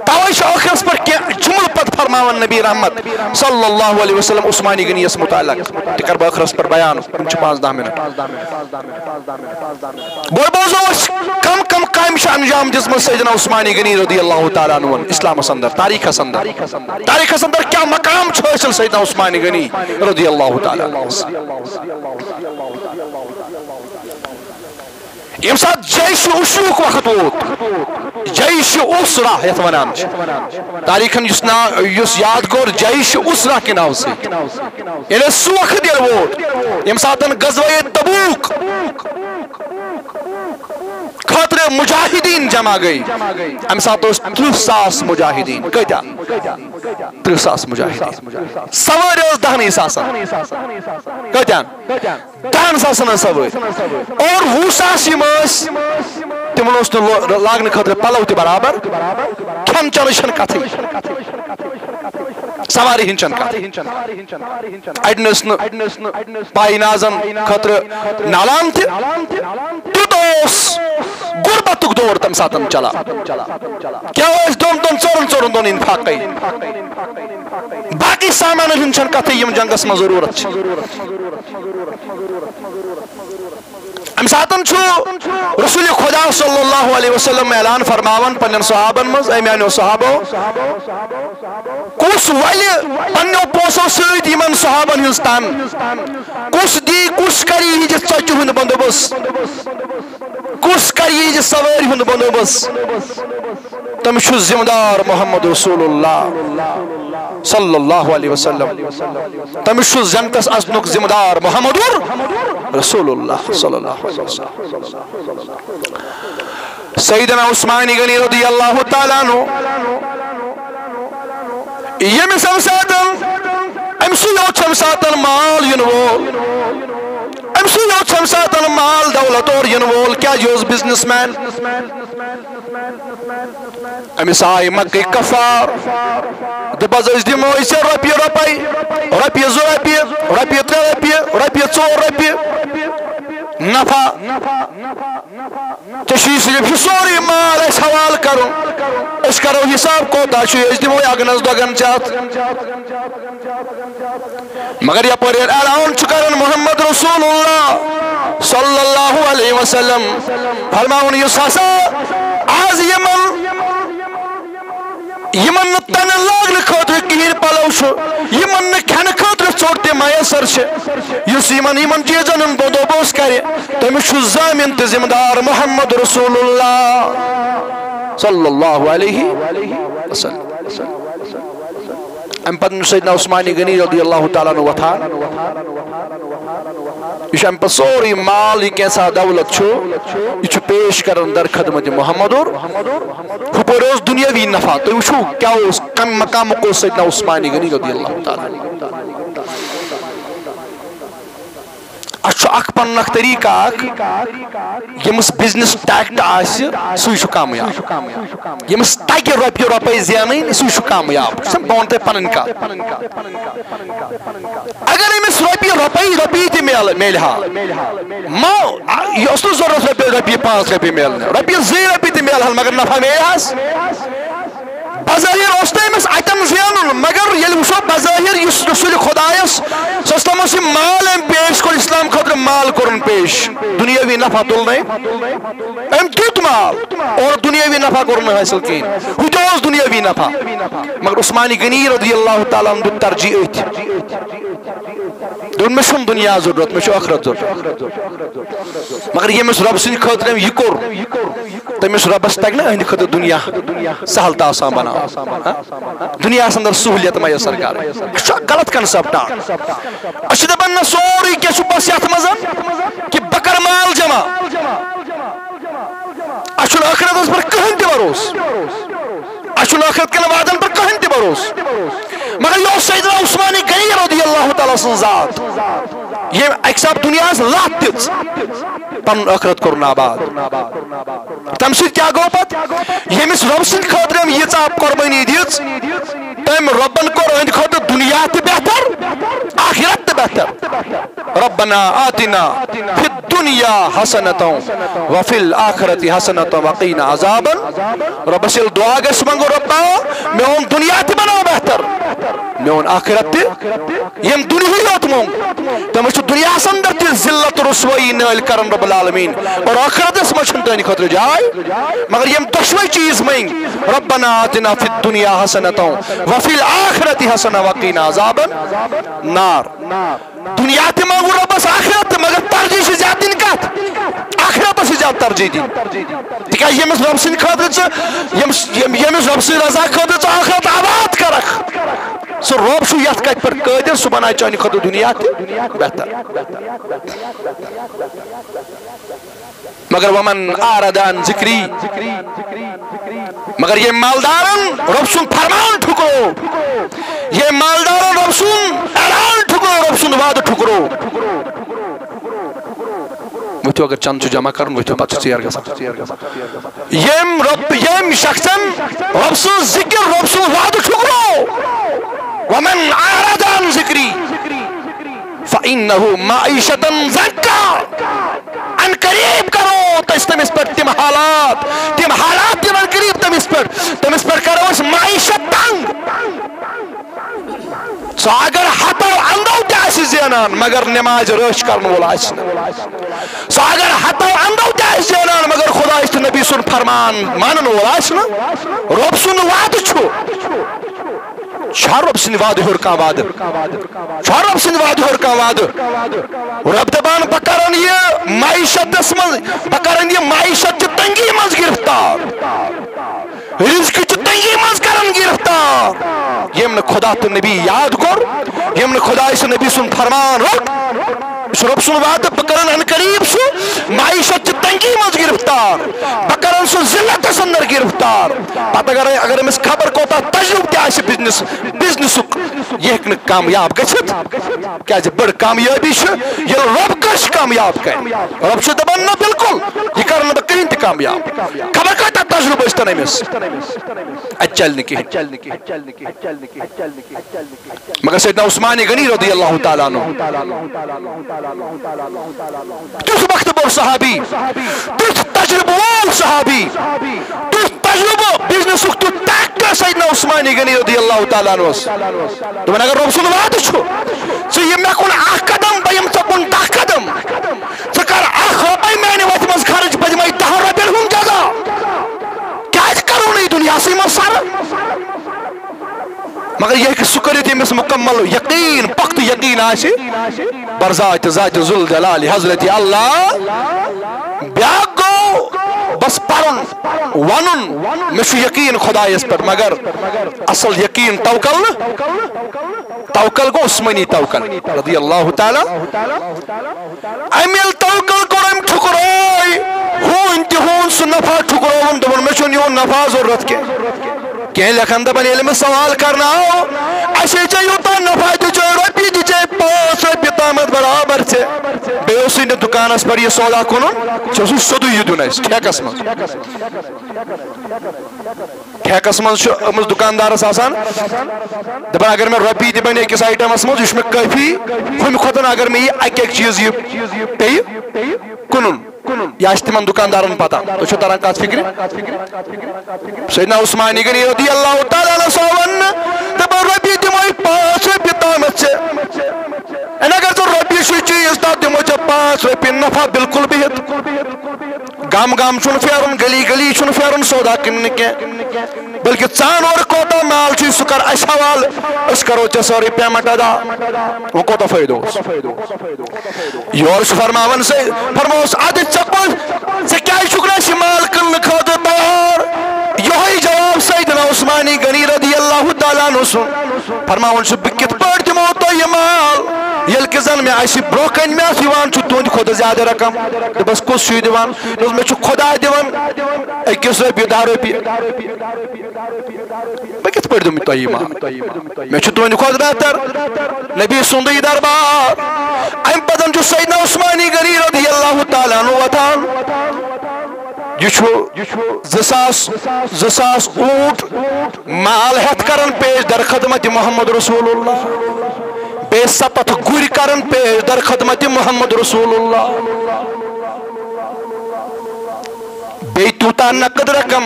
توے چھُ ٲخرس پٮ۪ٹھ کینٛہہ جملہٕ پتہٕ فرماوان نبی رحمت صلی اللہ علیہ وسلم عثمان غنی یس متعلق، تہِ کرٕ بہٕ ٲخرس پٮ۪ٹھ بیان، یِم چھِ پانٛژھ دَہ منٹ۔ گۄڈٕ بوزو أسۍ کم کم کامہِ چھِ انجام دِژمٕژ سیدنا عثمان غنی رضی اللہ تعالیٰ عنہ اسلامس اندر، تاریخس اندر۔ تاریخس اندر کیا مقام چھُ حٲصِل سیدنا عثمان غنی رضی اللہ تعالیٰ عنہ۔ ییٚمہِ ساتہٕ جیش عسرا ہُک وقت ووت، جیش عسرا یتھ ونان چھِ، تاریخن یُس ناو، یُس یاد کوٚر جیش عسرا کہِ ناوٕ سۭتۍ، ییٚلہِ سُہ وقت ییٚلہِ ووت، ییٚمہِ ساتہٕ غزوہ تبوک خٲطرٕ مجاہدین جمع گٔے، امہِ ساتہٕ اوس ترٕٛہ ساس مجاہدین۔ کۭتیاہ؟ ترٕٛہ ساس مجاہدین۔ سوٲرۍ ٲس دہنٕے ساسن۔ کۭتیاہ؟ دہن ساسن ٲس سوٲرۍ۔ اور وُہ ساس یِم ٲسۍ، تِمن اوس نہٕ لو-، لاگنہٕ خٲطرٕ پلو تہِ برابر، کھٮ۪ن چٮ۪نٕچ چھنہٕ کتھٕے، سوارِ ہٕنٛز چھنہٕ کتھ۔ اڑٮ۪ن ٲس نہٕ پاینازن خٲطرٕ نالان تہِ۔ تیُتھ اوس غربتُک دور تمہِ ساتہٕ چلان۔ کیٛاہ ٲسۍ دۄن دۄن، ژورن ژورن دۄہن انفاقے؟ باقی سامانن ہٕنٛز چھنہٕ کتھٕے، یِم جنگس منٛز ضروٗرت چھِ۔ امہِ ساتہٕ چھُ رسول خدا صلی اللہ علیہ وسلم اعلان فرماوان پننٮ۪ن صحابن منٛز، اے میانیو صحابو، کُس ولہِ پننیو پونسو سۭتۍ یِمن صحابن ہٕنٛز تن؟ کُس دی، کُس کرِ یِہنٛزِ ژۄچہِ ہُنٛد بندوبست؟ کُس کرِ یِہنٛزِ سوٲرۍ ہُنٛد بندوبست؟ تٔمِس چھُ ذمہٕ دار محمد رسول اللہ صلی اللہ علیہ وسلم۔ تٔمِس چھُ جنتس اژنُک ذمہٕ دار محمد رسول اللہ صلی اللہ علیہ وسلم۔ سیدنا عثمان غنی رضی اللہ تعالیٰ عنہ، ییٚمِس اَمہِ ساتَن، أمۍ سٕے یوت چھُ اَمہِ ساتَن مال یِنہٕ وول، أمۍ سٕے یوت چھُ اَمہِ ساتَن مال دولت اورٕ یِنہٕ وول، کیٛازِ یہِ اوس بزنس مین۔ أمِس آیہِ مکٕکۍ کفار، دوٚپُس، أسۍ دِمو ژےٚ رۄپیہِ رۄپَے، رۄپیہِ زٕ رۄپیہِ، رۄپیہِ ترٛےٚ رۄپیہِ، رۄپیہِ ژور رۄپیہِ، نفع۔ ژےٚ چھُے صرف یہِ سورُے مال اَسہِ حوالہٕ کَرُن۔ أسۍ کَرو حِساب کوتاہ چھُے، أسۍ دِمو اَگنَس دۄگَن ژےٚ اَتھ۔ مگر یَپٲرۍ ییٚلہِ اعلان چھُ کَران محمد رسول اللہ صلی اللہ علیہ وسلم، فرماوُن، یُس ہسا آز یِمَن یِمن نہٕ تَنہٕ لاگنہٕ خٲطرٕ کِہیٖنۍ پَلو چھُ، یِمن نہٕ کھٮ۪نہٕ خٲطرٕ ژوٚٹ تہِ میسر چھِ، یُس یِمن، یِمن چیٖزن ہُنٛد بندوبست کرِ، تٔمِس چھُ ضامن تہٕ ذمہٕ دار محمد رسول اللہ صلی اللہ علیہ وسلم۔ اَمہِ پتہٕ چھُ سیدنا عثمان غنی رضی اللہ تعالیٰ عنہ وۄتھان۔ یہِ چھُ اَمہِ پتہٕ سورُے مال، یہِ کینٛژھا دولت چھُ، یہِ چھُ پیش کران در خدمت محمد اور ہُپٲرۍ اوس دُنیاوی نفع۔ تُہۍ وٕچھِو کیٛاہ اوس، کَمہِ مقامُک اوس سیدنا عثمان غنی رضی اللہ تعالیٰ عنہ۔ اَسہِ چھُ اکھ پنُن اکھ طریٖقہٕ اکھ، ییٚمِس بزنس ٹیکٹ آسہِ، سُے چھُ کامیاب۔ ییٚمِس تَگہِ رۄپیہِ رۄپَے زینٕنۍ، سُے چھُ کامیاب۔ چھُنہ، بہٕ وَنہٕ تۄہہِ پنٕنۍ کَتھ۔ اگر أمِس رۄپیہِ رۄپَے، رۄپیہِ تہِ میل-، میلہِ ہا، ما، یہِ اوس نہٕ ضروٗرت رۄپیہِ، رۄپیہِ پانٛژھ رۄپیہِ میلنہِ، رۄپیہِ زٕ رۄپیہِ تہِ میلہٕ ہن، مگر نفع میلہِ ہس؟ بظٲہر اوس نہٕ أمِس اَتٮ۪ن زینُن، مگر ییٚلہِ وٕچھو بظٲہر یُس رسول خدایس صلی اللہ علیہ وسلم اوس یہِ مال أمۍ پیش کوٚر، اسلام خٲطرٕ مال کوٚرُن پیش، دُنیٲوی نفع تُل نہٕ أمۍ۔ أمۍ دیُت مال اور دُنیٲوی نفع کوٚر نہٕ حٲصِل کِہیٖنۍ۔ ہُہ تہِ اوس دُنیٲوی نفع، مگر عثمان غنی رضی اللہ تعالیٰ عنہ دیُت ترجیح أتھۍ۔ دوٚپُن، "مےٚ چھُنہٕ دُنیا ضروٗرت، مےٚ چھُ ٲخرت ضروٗرت۔" مگر ییٚمِس رۄب سٕنٛدِ خٲطرٕ أمۍ یہِ کوٚر، تٔمِس رۄبَس تَگہِ نہ أہٕنٛدِ خٲطرٕ دُنیا سہل تہٕ آسان بَناوُن۔ ہا؟ دُنیاہَس اندر سہوٗلیت میسر کَرٕنۍ۔ یہِ چھُ اکھ غلط concept اکھ۔ أسۍ چھِ دَپان، نہ، سورُے کینٛہہ چھُ بَس یَتھ منٛز کہِ بہٕ کَرٕ مال جمع۔ اَسہِ چھُنہٕ ٲخرتَس پٮ۪ٹھ کٕہٕنۍ تہِ بھروسہٕ۔ اَسہِ چھُنہٕ ٲخرت کٮ۪ن وعدن پٮ۪ٹھ کٕہٕنۍ تہِ بھروسہٕ۔ مگر یہِ اوس سیدنا عثمان غنی رضی اللہ تعالیٰ سٕنٛز ذات، ییٚمۍ اَکہِ ساتہٕ دُنیاہَس لَتھ دِژ، پَنُن ٲخرت کوٚرُن آباد۔ تَمہِ سۭتۍ کیٛاہ گوٚو پَتہٕ؟ ییٚمِس رۄب سٕنٛدِ خٲطرٕ أمۍ ییٖژاہ قۄربٲنی دِژ، تٔمۍ رۄبَن کوٚر أہٕنٛدِ خٲطرٕ دُنیا تہِ بہتر، آخرت تہِ بہتر۔ ربنا آتنا فی الدنیا حسنة وفی الآخرة حسنة وقینا عذاب۔ رۄبَس ییٚلہِ دُعا گژھِ منٛگُن، "رۄبا، میون دُنیا تہِ بناو بہتر، میون آخرت تہِ۔" ییٚمۍ دُنیاہٕے یوت مۄنگ، تٔمِس چھُ دُنیاہَس اندر تہِ ذلت رسوٲیی نٲلۍ کران رب العالمین، اور آخرتَس منٛز چھُنہٕ تُہٕنٛدِ خٲطرٕ جاے۔ مگر ییٚمۍ دۄشوے چیٖز مٔنگۍ، "ربنا آتنا فی الدنیا حسنة وفی الآخرة حسنة وقینا عذاب النار۔" دُنیا تہِ منٛگُن رۄبَس، آخرت تہِ، مگر ترجیح چھِ زیادٕ دِنۍ کَتھ؟ آخرتَس چھِ زیادٕ ترجیح دِنۍ۔ تِکیٛازِ ییٚمِس رۄب سٕنٛدِ خٲطرٕ ژٕ، ییٚمِس، ییٚمہِ، ییٚمِس رۄب سٕنٛدِ رضا خٲطرٕ ژٕ آخرت آباد کَرَکھ، سُہ رۄب چھُ یَتھ کَتھِ پٮ۪ٹھ قٲدِر، سُہ بَنایہِ چانہِ خٲطرٕ دُنیا تہِ بہتر۔ مگر ومن اعرض عن ذکری، مگر ییٚمۍ مالدارن رۄب سُنٛد فرمان ٹھُکرو، ییٚمۍ مالدارن رۄب سُنٛد اعلان ٹھُکرو، رۄب سُنٛد وعدٕ ٹھُکرو۔ ؤتھِو، اگر چند چھُ جمع کرُن، ؤتھِو، پتہٕ چھُ ژیر گژھان۔ ییٚمۍ رۄب، ییٚمۍ شخصن رۄب سُنٛد ذکر، رۄب سُنٛد وعدٕ ٹھُکرو، ومن اعرض عن ذکری، فإنه معیشة ضنکا۔ ان قریب کرو أسۍ تٔمِس پٮ۪ٹھ تِم حالات، تِم حالات دِن ان قریب تٔمِس پٮ۪ٹھ، تٔمِس پٮ۪ٹھ کرو أسۍ معیشت تنگ۔ سُہ اگر ہتو اندو تہِ آسہِ زینان، مگر نماز رٲچھ کرن وول آسہِ نہٕ۔ سُہ اگر ہتو اندو تہِ آسہِ زینان، مگر خدایس تہٕ نبی سُنٛد فرمان مانن وول آسہِ نہٕ۔ رۄب سُنٛد وعدٕ چھُ۔ چھا رۄب سٕنٛدِ وعدٕ ہیوٚر کانٛہہ وعدٕ؟ چھا رۄب سٕنٛدِ وعدٕ ہیوٚر کانٛہہ وعدٕ؟ رۄب دپان، بہٕ کرن یہِ معیشتس منٛز، بہٕ کرن یہِ معیشت چہِ تنگی منٛز گرفتار، رزقہٕ چہِ تنگی منٛز کرن گرفتار۔ ییٚمۍ نہٕ خدا تہٕ نبی یاد کوٚر، ییٚمۍ نہٕ خدایہِ تہٕ نبی سُنٛد فرمان روٚٹ، یہِ چھُ رۄب سُنٛد وعدٕ، بہٕ کرن ان قریب سُہ معیشت چہِ تنگی منٛز گرفتار، بہٕ کرن سُہ ذلتس اندر گرفتار۔ پتہٕ اگر، اگر أمِس خبر کوتاہ تجربہٕ تہِ آسہِ بزنس، بزنسُک، یہِ ہیٚکہِ نہٕ کامیاب گٔژھِتھ۔ کیازِ بٔڑ کامیٲبی چھِ ییٚلہِ رۄب کٲنٛسہِ کامیاب کرِ۔ رۄب چھُ دپان، نہ، بالکل، یہِ کرٕ نہٕ بہٕ کٕہٕنۍ تہِ کامیاب۔ خبر کۭتیاہ تجربہٕ ٲسۍتن أمِس، اتہِ چلہِ نہٕ کِہیٖنۍ۔ مگر سیدنا عثمان غنی رضی اللہ تعالیٰ عنہ، تیُتھ وقت بوٚر صحابی، تیُتھ تجربہٕ وول صحابی، تیُتھ تجربہٕ، بزنسُک تیُتھ طاقت سیدنا عثمان غنی رضی اللہ تعالیٰ عنہ۔ دوٚپُن، اگر رۄب سُنٛد وعدٕ چھُ، ژٕ یہِ مےٚ کُن اکھ قدم، بہٕ یِمہٕ ژےٚ کُن دَہ قدم۔ ژٕ کر اکھ رۄپے میانہِ وتہِ منٛز خرٕچ، بہٕ دِمے دَہن رۄپین ہُنٛد جزا۔ کیازِ کرو نہٕ یہِ دُنیاہسٕے منٛز سرٕ؟ مگر یہِ ہیٚکہِ سُہ کٔرِتھ، ییٚمِس مُکمل یقین، پختہٕ یقین آسہِ بر ذات، ذات ذوالجلال حضرت اللہ۔ بیاکھ گوٚو، بس پرُن، ونُن، مےٚ چھُ یقین خدایس پٮ۪ٹھ، مگر اصل یقین توکل نہٕ۔ توکل گوٚو عثمانی توکل رضی اللہ تعالیٰ۔ امہِ ییٚلہِ توکل کوٚر، أمۍ ٹھُکرٲے ہوٗنۍ تہِ ہوٗن سُہ نفع ٹھُکرٲوُن، دوٚپُن، "مےٚ چھُنہٕ یِہُنٛد نفع ضروٗرت کینٛہہ۔" کینٛہہ لیکھن دپان، ییٚلہِ مےٚ سوال کرنہٕ آو، "اَسے ژےٚ یوٗتاہ نفع دِژے، رۄپیہِ دِژے، پانٛژھ رۄپیہِ تامتھ برابر ژےٚ، بیٚیہِ اوسُے نہٕ دُکانس پٮ۪ٹھ یہِ سودا کٕنُن، ژےٚ اوسُے سیوٚدُے یہِ دیُن اَسہِ ٹھیکس منٛز۔" ٹھیکس منٛز چھُ أمِس دُکاندارس آسان دپان، اگر مےٚ رۄپیہِ تہِ بنہِ أکِس آیٹمس منٛز، یہِ چھُ مےٚ کٲفی، ہُمہِ کھۄتہٕ اگر مےٚ یہِ اکہِ اکہِ چیٖز یہِ پیٚیہِ کٕنُن۔ یہِ آسہِ تِمن دُکاندارن پتہ۔ تُہۍ چھِو تران کتھ فکرِ؟ سیدنا عثمان غنی رضی اللہ تعالیٰ عنہ سُہ آو وننہٕ، دپان، رۄپیہِ دِمے پانٛژھ رۄپیہِ تامتھ ژےٚ۔ ان اگر ژٕ رۄپیہِ چھُے چیٖز، تتھ دِمو ژےٚ پانٛژھ رۄپیہِ نفع بالکل بِہِتھ۔ گام گام چھُنہٕ پھیرُن، گلی گلی چھُنہٕ پھیرُن سودا کٕننہِ کینٛہہ، بلکہِ ژان اورٕ کوتاہ مال چھُے، سُہ کر اَسہِ حوالہٕ، أسۍ کرو ژےٚ سٲرٕے پیمنٹ ادا۔ وۄنۍ کوتاہ فٲیدٕ اوس؟ یورٕ چھُ فرماوان، سُہ فرماوس، "اَدٕ ژےٚ کُس، ژےٚ کیٛازِ چھُکھ نہٕ اَسہِ یہِ مال کٕننہٕ خٲطرٕ تیار؟" یِہوٚے جواب سیدنا عثمانِ غنی رضی اللہ تعالیٰ عنہ سُنٛد۔ فرماوان چھُ، "بہٕ کِتھ پٲٹھۍ دِمو تۄہہِ یہِ مال، ییٚلہِ کہِ زن مےٚ اَسہِ برٛونٛہہ کنہِ مےٚ آسہِ یِوان چھُ تُہنٛدِ کھۄتہٕ زیادٕ رقم؟" دوٚپمس، "کُس چھُ یہِ دِوان؟" دوٚپمس، "مےٚ چھُ خۄدا دِوان أکِس رۄپیہِ، دَہ رۄپیہِ۔ بہٕ کِتھ پٲٹھۍ دِمہٕ تۄہہِ یہِ مال؟ مےٚ چھُ تُہنٛدِ کھۄتہٕ بہتر نبی سُنٛدٕے دربار۔" اَمہِ پتہٕ چھُ سیدنا عثمانِ غنی رضی اللہ تعالیٰ عنہ وۄتھان۔ یہِ چھُ زٕ ساس، زٕ ساس اوٗنٹ مال ہٮ۪تھ کران پیش در خدمت محمد رسول اللہ۔ بیٚیہِ سَتَتھ گُرۍ کران پیش در خدمت محمد رسول اللہ۔ بیٚیہِ تیوٗتاہ نقد رقم،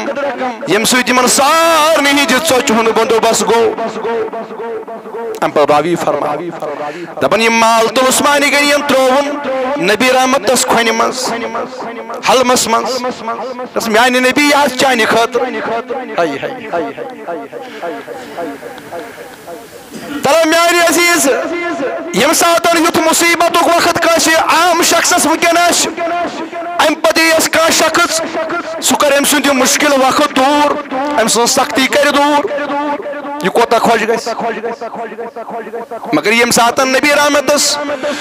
ییٚمہِ سۭتۍ یِمن سارنٕے ہٕنٛدِ ژۄچہِ ہُنٛد بندوبست گوٚو۔ اَمہِ پتہٕ راوی فرمان، دَپان، یہِ مال تُل عثمانِ غنیَن، ترٛووُن نبی رحمتس کھۄنہِ منٛز، حلمس منٛز۔ دوٚپُس، میانہِ نبی، یہِ آسہِ چانہِ خٲطرٕ۔ ہاے، ہاے، ہاے، ہاے۔ تَلہٕ میانہِ عزیز، ییٚمہِ ساتہٕ یُتھ مُصیبتُک وقت کٲنٛسہِ عام شخصس وٕنکیٚن آسہِ، اَمہِ پتہٕ ییٚس کانٛہہ شخص، سُہ کرِ أمۍ سُنٛد یہِ مُشکِل وقت دوٗر، أمۍ سٕنٛز سختی کرِ دوٗر۔ یہِ کوٗتاہ خۄش گژھِ۔ مگر ییٚمہِ ساتہٕ نبی رحمتس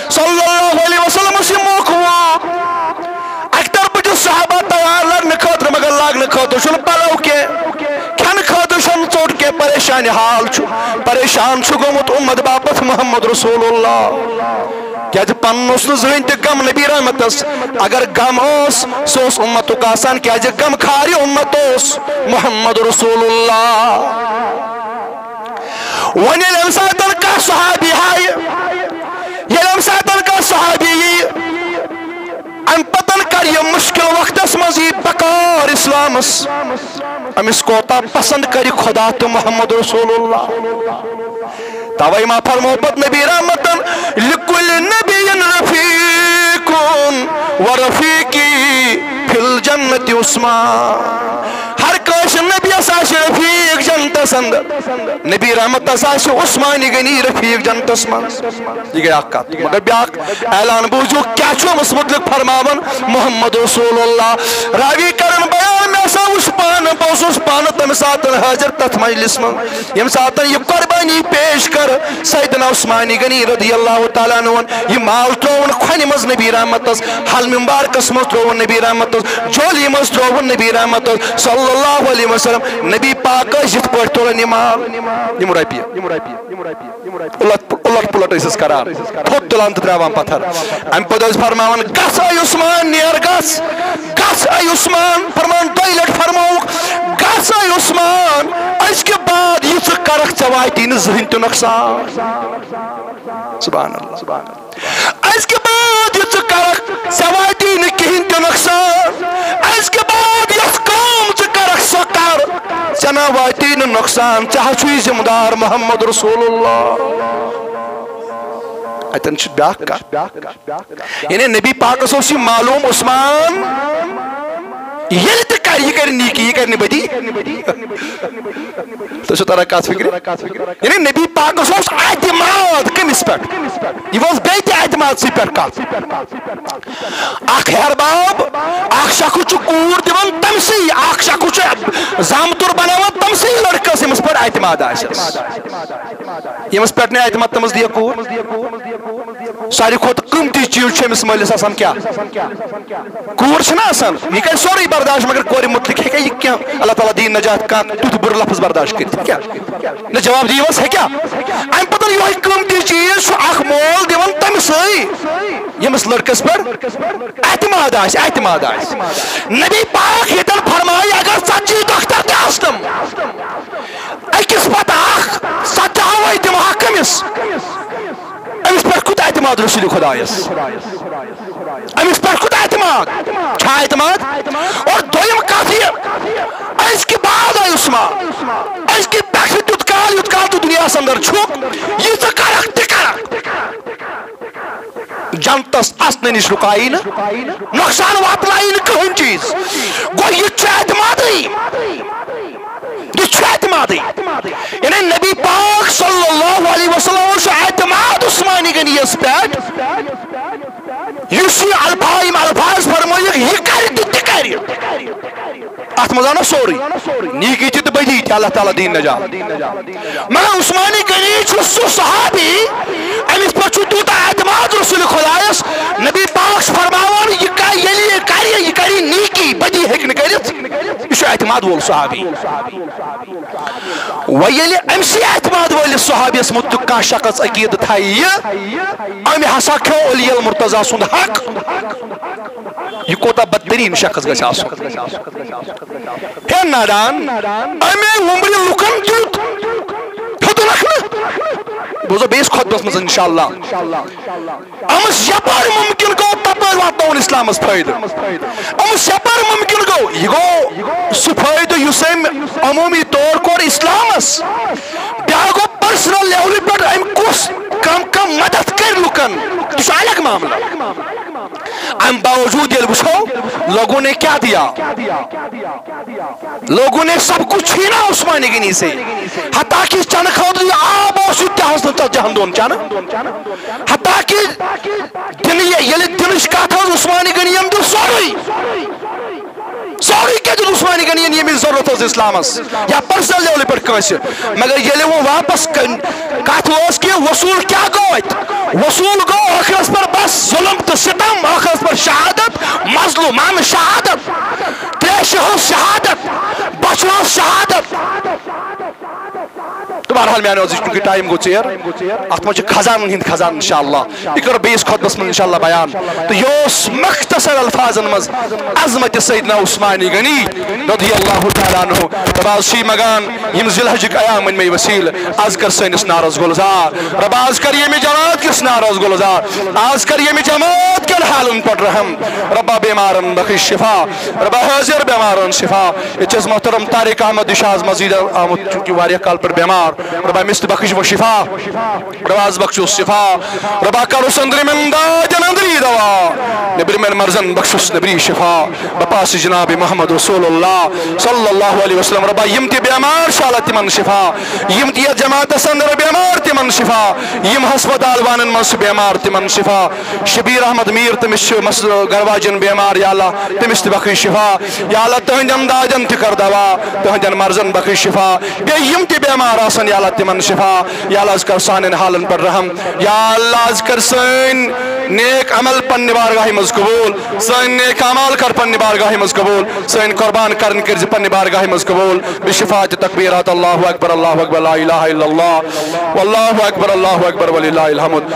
صلی اللہ علیہ وسلمس یہِ موقعہٕ ووت، اکہِ طرفہٕ چھُ صحابہ تیار لڑنہٕ خٲطرٕ، مگر لگنہٕ خٲطرٕ چھُنہٕ پلو کینٛہہ، کھٮ۪نہٕ خٲطرٕ چھُنہٕ ژوٚٹ کینٛہہ، پریشان حال چھُ، پریشان چھُ گوٚمُت اُمت باپتھ محمد رسول اللہ۔ کیازِ پنُن اوس نہٕ زٕہٕنۍ تہِ غم نبی رحمتس، اگر غم اوس، سُہ اوس اُمتُک آسان، کیازِ غم خارِ اُمت اوس محمد رسول اللہ۔ وۄنۍ ییٚلہِ اَمہِ ساتہٕ کانٛہہ صحابی ہایہِ، ییٚلہِ اَمہِ ساتہٕ کانٛہہ صحابی ییہِ، اَمہِ پتہٕ کر یہِ مُشکِل وقتس منٛز یی بکار اسلامس، أمِس کوتاہ پسند کرِ خدا تہٕ محمد رسول اللہ۔ توے ما فرمو پتہٕ نبی رحمتن، "لکل نبی رفیق و رفیقی فی الجنت عثمان۔" ہر کٲنٛسہِ نبیَس آسہِ رفیق جنتس اندر، نبی رحمتس آسہِ عثمانِ غنی رفیق جنتس منٛز۔ یہِ گٔے اکھ کتھ۔ مگر بیاکھ اعلان بوٗزِو، کیٛاہ چھُ أمِس مُتعلِق فرماوان محمد رسول اللہ۔ راوی کرن بیان، مےٚ ہسا وُچھ پانہٕ، بہٕ اوسُس پانہٕ تَمہِ ساتہٕ حٲضِر تَتھ مجلس منٛز، ییٚمہِ ساتہٕ یہِ قۄربٲنی پیش کٔر سیدنا عثمانِ غنی رضی اللہ تعالیٰ عنہُن۔ یہِ مال ترٛووُن کھۄنہِ منٛز نبی رحمتس، حلمہِ مبارکس منٛز ترٛووُن نبی رحمتس، جھولی منٛز ترٛووُن نبی رحمتس صلی اللہ علیہ وسلم۔ نبی پاک ٲسۍ یِتھ پٲٹھۍ تُلان یہِ مال، یِم رۄپیہِ۔ الٹ، الٹ پلٹ ٲسِس کران، تھوٚد تُلان تہٕ تراوان پتھر۔ امہِ پتہٕ ٲسۍ فرماوان، "گژھ اے عثمان، نیر گژھ، گژھ اے عثمان۔" فرمان دۄیہِ لٹہِ فرمووُکھ، "گژھ اے عثمان، أزکہِ بعد یہِ ژٕ کرکھ، ژےٚ واتی نہٕ زٕہٕنۍ تہِ نۄقصان۔" سبحان اللہ، سبحان اللہ۔ أزکہِ بعد یہِ ژٕ کرکھ، ژےٚ واتی نہٕ کِہیٖنۍ تہِ نۄقصان۔ أزکہِ بعد یۄس کٲم ژٕ کرکھ، سۄ کر، ژےٚ نہ واتی نہٕ نۄقصان، ژےٚ ہا چھُے ذمہٕ دار محمد رسول اللہ۔ اتٮ۪ن چھِ بیاکھ کتھ۔ یعنی نبی پاکس اوس یہِ معلوم، عثمان ییٚلہِ تہِ کرِ، یہِ کرِ نیکی، یہِ کرِ نہٕ بدی۔ تۄہہِ چھو تران کتھ فکرِ؟ یعنی نبی پاکس اوس اعتماد کٔمِس پٮ۪ٹھ؟ یہِ اوس بیٚیہِ تہِ اعتماد سٕے پٮ۪ٹھ کتھ۔ اکھ ہیہر باب، اکھ شخص چھُ کوٗر دِوان تٔمسٕے، اکھ شخص چھُ زامتُر بناوان تٔمسٕے لڑکس، ییٚمِس پٮ۪ٹھ اعتماد آسٮ۪س۔ ییٚمِس پٮ۪ٹھ نہٕ اعتماد، تٔمِس دِیہِ کوٗر۔ ساروی کھۄتہٕ قۭمتی چیٖز چھُ أمِس مٲلِس آسان کیٛاہ؟ کوٗر چھِنہ آسان، یہِ کرِ سورُے برداشت، مگر کورِ مُتعلِق ہیٚکہِ یہِ کینٛہہ، اللہ تعالیٰ دِیِن نجات، کانٛہہ تیُتھ بُرٕ لفظ برداشت کٔرِتھ۔ کیٛاہ؟ نہ، جواب دِیِوس، ہیٚکیٛاہ؟ اَمہِ پتہٕ یِہوٚے قۭمتی چیٖز چھُ اکھ مول دِوان تٔمِسٕے، ییٚمِس لڑکس پٮ۪ٹھ اعتماد آسہِ، اعتماد آسہِ۔ نبی پاک ییٚتٮ۪ن فرمایہِ، اگر ژتجی دۄختر تہِ آسنم، أکِس پتہٕ اکھ، ژتجی ہاوے دِمہٕ ہا کٔمِس؟ أمِس پٮ۪ٹھ کوٗتاہ اعتماد رسول خدایس؟ أمِس پٮ۪ٹھ کوٗتاہ اعتماد؟ چھا اعتماد؟ اور دوٚیِم کتھ یہِ، أزکہِ بعد آے عثمان، أزکہِ پٮ۪ٹھٕ تیُتھ کال، یُتھ کال تہٕ دُنیاہس اندر چھُ، یہِ ژٕ کرکھ تہِ کرکھ۔ جنتس اژنہٕ نِش رُکایی نہٕ، نۄقصان واتنایی نہٕ کٕہٕنۍ چیٖز۔ گوٚو یہِ چھُ اعتمادٕے، یہِ چھُ اعتمادٕے۔ یعنی نبی پاک صلی اللہ علیہ وسلم چھُ اعتماد عثمانی غنیس پٮ۪ٹھ، یُس یہِ الفاظ، یِم الفاظ فرمٲیِکھ، یہِ کرِ تہٕ تہِ کرِ۔ اتھ منٛز آو نہ سورُے، نیکی تہِ تہٕ بدی تہِ، اللہ تعالیٰ دِیِن نجات۔ مگر عثمانِ غنی چھُ سُہ صحابی، أمِس پٮ۪ٹھ چھُ تیوٗتاہ اعتماد رسول خدایس، نبی پاک چھُ فرماوان، یہِ کرِ، ییٚلہِ یہِ کرِ، یہِ کرِ نیکی، بدی ہیٚکہِ نہٕ کٔرِتھ۔ یہِ چھُ اعتماد وول صحابی۔ وۄنۍ ییٚلہِ أمۍ سٕے اعتماد وٲلِس صحابیس مُتعلِق کانٛہہ شخص عقیٖدٕ تھایہِ یہِ، أمۍ ہسا کھیوٚو علی المرتضیٰ سُنٛد حق، یہِ کوٗتاہ بدتریٖن شخص گژھِ آسُن؟ ہے نادان، أمۍ وُمبرِ لُکن دیُت، ہیوٚتُنکھ نہٕ۔ بوزو بیٚیِس خۄطبس منٛز انشاءاللہ۔ أمِس یپٲرۍ مُمکِن گوٚو تپٲرۍ واتناوُن اسلامس فٲیدٕ۔ أمِس یپٲرۍ مُمکِن گوٚو، یہِ گوٚو سُہ فٲیدٕ یُس أمۍ عموٗمی طور کوٚر اسلامس۔ بیٛاکھ گوٚو پرسنل لیولہِ پٮ۪ٹھ أمۍ کُس کم کم مدد کٔرۍ لُکن، یہِ چھُ الگ معاملہٕ۔ امہِ باوجود ییٚلہِ وٕچھو، لوگوں نے کیا دیا؟ لوگوں نے سب کچھ چھینا عثمان غنی سے، حتیٰ کہ چنہٕ خٲطرٕ یہِ آب اوس، یہِ تہِ حظ نہٕ تتھ جہن دۄن چنہٕ، حتیٰ کہ دِنہٕ یہِ، ییٚلہِ دِنٕچ کتھ ٲس، عثمان غنی ین دیُت سورُے، سورُے کینٛہہ دیُت عثمان غنی ین، ییٚمِچ ضروٗرت ٲس اسلامس یا پرسنل لیولہِ پٮ۪ٹھ کٲنٛسہِ۔ مگر ییٚلہِ وۄنۍ واپس کن-، کتھ وٲژ کہِ وصوٗل کیٛاہ گوٚو اتہِ؟ وصوٗل گوٚو ٲخرس پٮ۪ٹھ بس ظلم تہٕ ستم، ٲخرس پٮ۪ٹھ شہادت، مظلومانہٕ شہادت، ترٛیشہِ ہٕنٛز شہادت، بۄچھِ ہٕنٛز شہادت۔ تہٕ بہرحال میانیو عزیز، چونکہ ٹایم گوٚو ژیر، اتھ منٛز چھِ خزانن ہٕنٛدۍ خزانہٕ انشاءاللہ، یہِ کرو بیٚیِس خطبس منٛز انشاءاللہ بیان۔ تہٕ یہِ اوس مختصر الفاظن منٛز عظمت سیدنا عثمان غنی رضی اللہ تعالیٰ عنہ۔ رب از چھی مگان، یِم ذی الحجٕکۍ ایام أنۍ مےٚ وسیلہٕ، از کر سٲنِس نارس گُلزار۔ رب از کر ییٚمہِ جماعت کِس نارس گُلزار، از کر ییٚمہِ جماعت کٮ۪ن حالن پٮ۪ٹھ رحم۔ ربا بیمارن بخش شفا، ربا حٲضِر بیمارن شفا۔ ییٚتہِ چھِ اَسہِ محترم طارق احمد، یہِ چھُ از مسجد آمُت، چونکہ واریاہ کال پٮ۪ٹھ بیمار۔ ربا أمِس تہِ بخش وۄنۍ شفا۔ ربا از بخشُس شفا۔ ربا کرُس أنٛدرِمٮ۪ن دادٮ۪ن أنٛدری دوا، نیٚبرِمٮ۪ن مرضن بخشُس نیٚبری شفا۔ بپاس جناب محمد رسول اللہ صلی اللہ علیہ وسلم۔ ربا یِم تہِ بیمار چھِ، اللہ تِمن شفا۔ یِم تہِ یتھ جماعتس اندر بیمار، تِمن شفا۔ یِم ہسپتال وانن منٛز چھِ بیمار، تِمن شفا۔ شبیر احمد میر، تٔمِس چھِ مس-، گرواجن بیمار، یا اللہ تٔمِس تہِ بخش شفا۔ یا اللہ تہنٛدٮ۪ن دادٮ۪ن تہِ کر دوا، تہنٛدٮ۪ن مرضن بخش شفا۔ بیٚیہِ یِم تہِ بیمار آسن، یا اللہ تِمن شفا۔ یا اللہ از کر سانٮ۪ن حالن پٮ۪ٹھ رحم۔ یا اللہ از کر سٲنۍ نیک عمل پننہِ بارگاہہِ منٛز قبول، سٲنۍ نیک اعمال کر پننہِ بارگاہہِ منٛز قبول، سٲنۍ قربان کرن کٔرۍ زِ پننہِ بارگاہہِ منٛز قبول۔ بشفاعت تکبیرات، اللہ اکبر، اللہ اکبر، لا الہ الا اللہ، واللہ اکبر، اللہ اکبر، وللہ الحمد۔